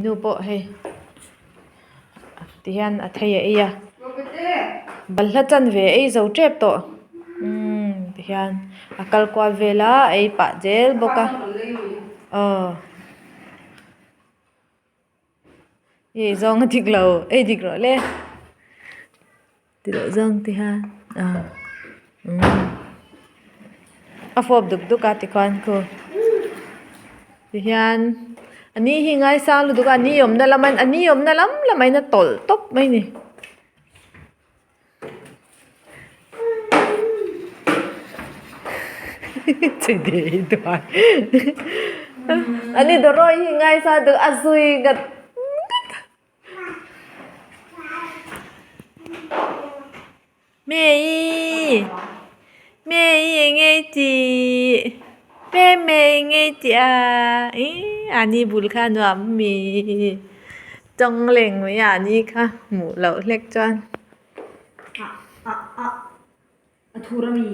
nu pawh hei tihian a thei a ei a balhla chanve a ei zo tep tawh umm tihian a kal kual vel a a ei pah zel bawk a aw. I zawng a dik lo ei dik rawh le ti loh zawng te hian ah umm a fawp duk duk a tikhuan khu tihian a ni hi ngaisang lutuk a a ni awmna lama a ni awmna lam lamah hian a tawlh tawp mai a ni. Ani dawrawi hi ngaisa duh a zui ngat ngat Mei Mei eng nge tih Mei Mei eng nge tih a ih ani bul kha a nuam mi. Tawng leng mai ah ni kha hmuh loh hlek chuan. A thur a mi.